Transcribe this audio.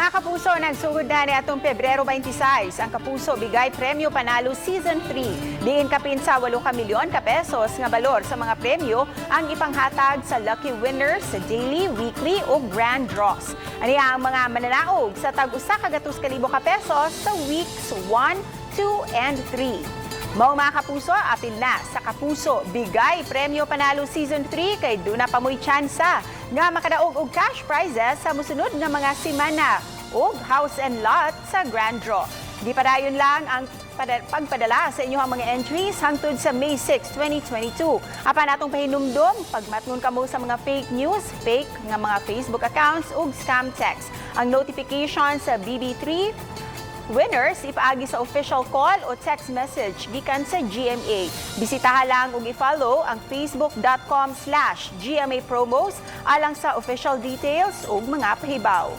Mga kapuso, nagsugod na niadtong Pebrero 26 ang Kapuso Bigay Premyo Panalo Season 3. Diin kapin sa 8 ka milyon ka pesos nga balor sa mga premyo ang ipanghatag sa lucky winners sa daily, weekly o grand draws. Aniya ang mga mananaog sa tag-usa ka gatos kalibo ka pesos sa weeks 1, 2, and 3. Mao, mga kapuso, apil na sa Kapuso Bigay Premyo Panalo Season 3 kay duna pa mo'y tsansa nga makadaog og cash prizes sa musunod nga mga semana ug house and lot sa grand draw. Di padayon lang ang pagpadala sa inyong mga entries hangtod sa May 6, 2022. Apan atong pahinumdom, pagmatngon kamo sa mga fake news, fake nga mga Facebook accounts ug scam text. Ang notification sa BB3 winners ipaagi sa official call o text message gikan sa GMA. Bisitaha lang ug i-follow ang facebook.com/GMApromos alang sa official details ug mga pahibaw.